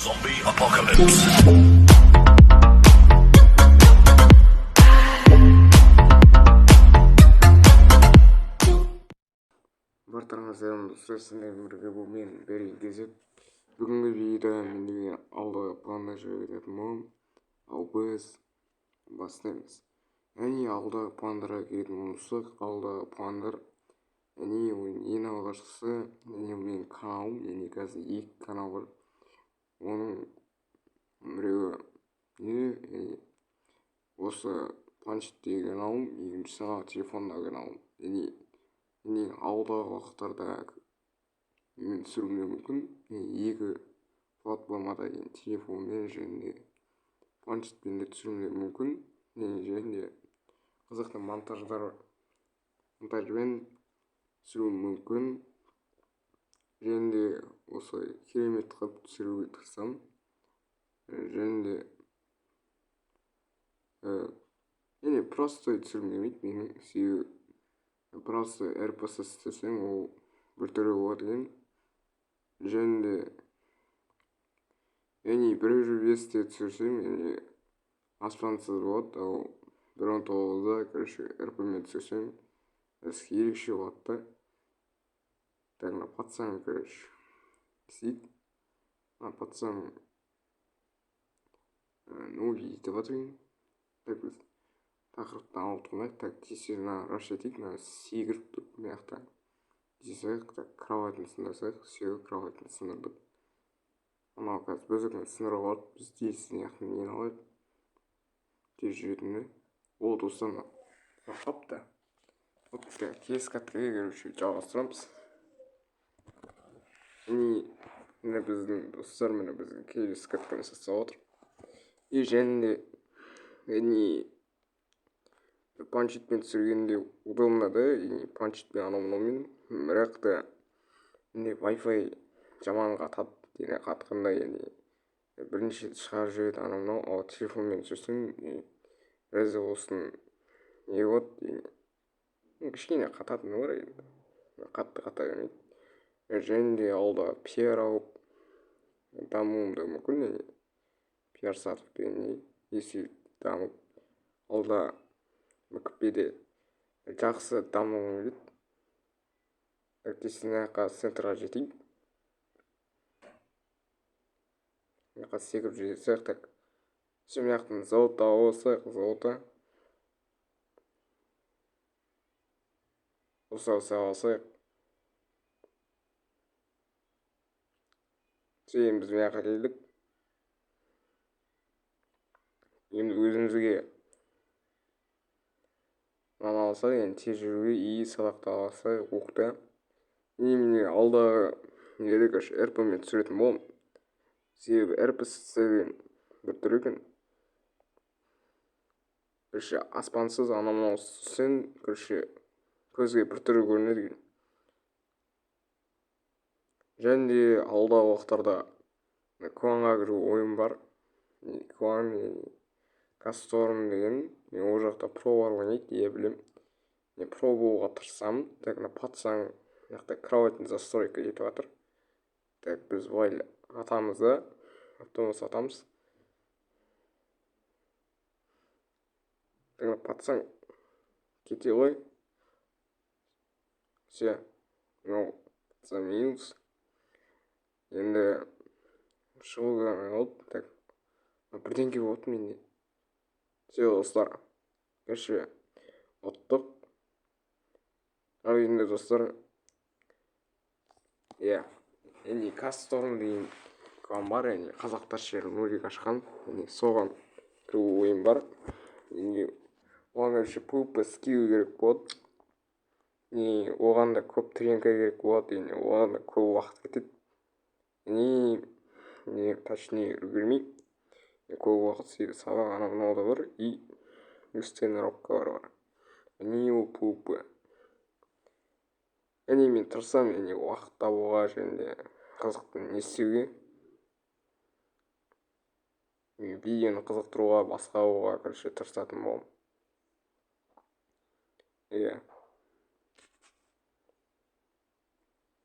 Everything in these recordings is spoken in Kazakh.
Zombie apocalypse. Барлықтарыңызға сәлем, достар! Сіздермен бірге бұл мен, Бери Гезет. Бүгінгі видеода мен деген алдағы пландар жайлы айтатын боламын. Ал біз бастаймыз. Яғни алдағы пландарға келетін болсақ, алдағы пландар, яғни ең алғашқысы, яғни менің каналым, яғни қазір екі канал бар. Оның біреуі не, яғни осы планшеттегі каналым, екіншісі ана телефондағы каналым. Яғни алдағы уақыттарда мен түсіруім де мүмкін. Екі платформада, яғни телефонмен және де планшетпен де түсіруім де мүмкін. Және де қызықты монтажбен түсіруім мүмкін. Және де осылай керемет қылып түсіруге тырысамын. Және де яғни простой түсіргім келмейді менің, себебі просто РПС істесең, ол біртүрлі болады екен. Және де яғни 1.5-те түсірсем, яғни аспансыз болады, ал 1.19-да, короче, РП-мен түсірсем, ерекше болады да. Так, мына пацан, короче, істейді. Мына пацан ноль етіп жатыр екен. Так, біз тақырыптан ауытқымайық. Так, тез тез мына раш етейік. Мына секіріп тұрып мына жақта жасайық. Так, кроватын сындырсақ. Все, кроватын сындырдық. Анау қазір біздікін сындырып алады. Біз тез мына жақтан нені алайық, тез жүретінді. О, достар, қапты. Вот, келесі каткаға, короче, жалғастырамыз. Міне біздің достар, міне біздің келесі катканы жасап отыр. И және де яғни планшетпен түсіргенде удобно да, яғни планшетпен, анау мынаумен. Бірақ та міне Wi-Fi жаман қатады, яғни қатқанда, яғни бірінші рет шығарып жібереді, анау мынау. Ал телефонмен түсірсең, біраз болсын не болады, яғни кішкене қататыны бар енді, қатты қата бермейді. Және де алда пиар алып дамуым да мүмкін, яғни пиар сатып дегендей, если дамып алда МКП-де жақсы дамығым келеді. Так, тез мына жаққа, центрға жетейік. Мына жаққа секіріп жете салайық. Так, все, мына жақтан золото алып алсақ, золото осы алсақ. Все, енді біз мына жаққа келдік. Енді өзімізге мынаны алсақ, енді тез жүруге, и сабақты алсақ, оқты. И міне алдағы неде, короче, РП-мен түсіретін боламын. Себебі РП деген біртүрлі екен. Короче, аспансыз анау мынау түсірсең, короче, көзге біртүрлі көрінеді екен. Және де алдағы уақыттарда кланға кіру ойым бар. Клан, Касторм деген, мен ол жақта пролар ойнайды, иә, білемін. Мен про болуға тырысамын. Так, мына пацан мына жақта кроватын застройка етіп жатыр. Так, біз былай атамыз да, автобус атамыз. Так, мына пацан кете ғой. Все, мынау пацан минус. Енді шығуға қалды. Так, бірдеңке болды менде. Все, достар, короче, ұттық. Ал енді, достар, иә, яғни Касторм деген клан бар, яғни қазақтар ше нолик ашқан, яғни соған кіру ойым бар. Яғни оған, короче, PvP скилл керек болады. Не, оған да көп тренка керек болады, яғни оған да көп уақыт кетеді. Не, не, точнее, үлгермей көп уақыт, себебі сабақ анау мынау да бар, и плюс тренировкалар бар. Не, ол PvP. Яғни мен тырысамын, яғни уақыт табуға және де қызықты не істеуге, видеоны қызықтыруға, басқа қылуға, короче, тырысатын боламын. Иә.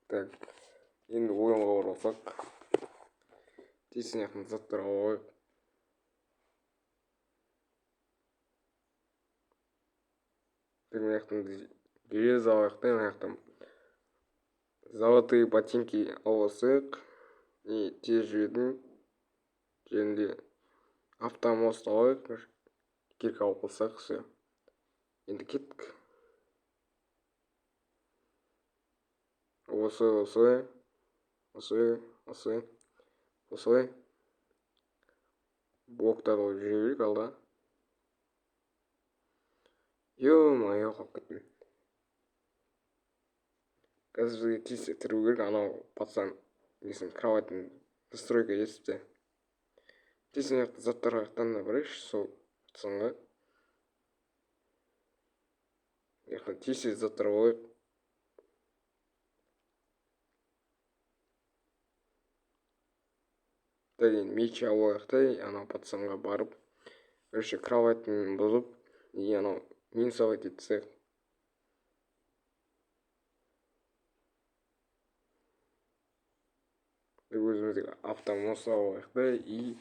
Так, енді ойынға оралсақ. Тез мына заттар алып алайық. Так, мына жақтан железо алайық та, мына жақтан золотые ботинки алып алсақ и тез жүретін. Және де автомост алайық, кирка алып алсақ. Все, енді кеттік. Осылай, осылай, осылай, осылай, осылай блоктар қойып жүре берейік алда. Ё-моё, қалып кеттім. Қазір бізге тез тіру керек. Анау пацан несін, кроватын застройка етіпті. Тез мына жақта заттар жақтан да барайықшы сол пацанға. Мына жақтан тез тез заттар алайық. Так, енді меч алып алайық та, анау пацанға барып, короче, кроватын бұзып и анау минусовать етіп тастайық. Өзімізге автомост алып алайық та и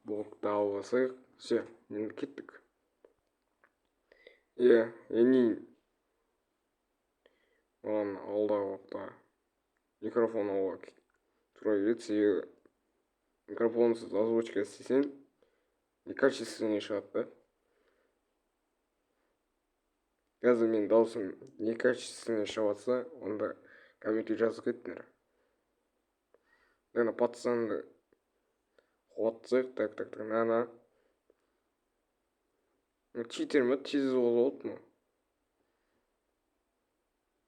блокты алып алсақ. Все, енді кеттік. Иә, яғни маған алдағы уақытта микрофон алуға тура келеді, себебі микрофонсыз озвучка істесең, некачественный шығады да. Қазір менің дауысым некачественный шығып жатса, онда комментке жазып кетіңдер. Ана пацанды қуатсақ. Так, так, так, на читер ма, тез болады ма?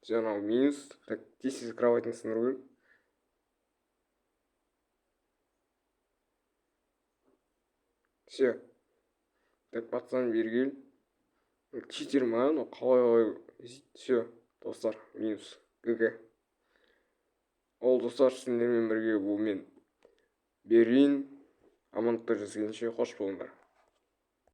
Все, анау минус. Так, тез тез кроватын сындыру керек. Все, так, пацан, бері кел. Читер ма анау, қалай қалай? Все, достар, минус, гг. Ол, достар, сендермен бірге бұл мен, Берин. Амандықта жүздескенше, қош болыңдар.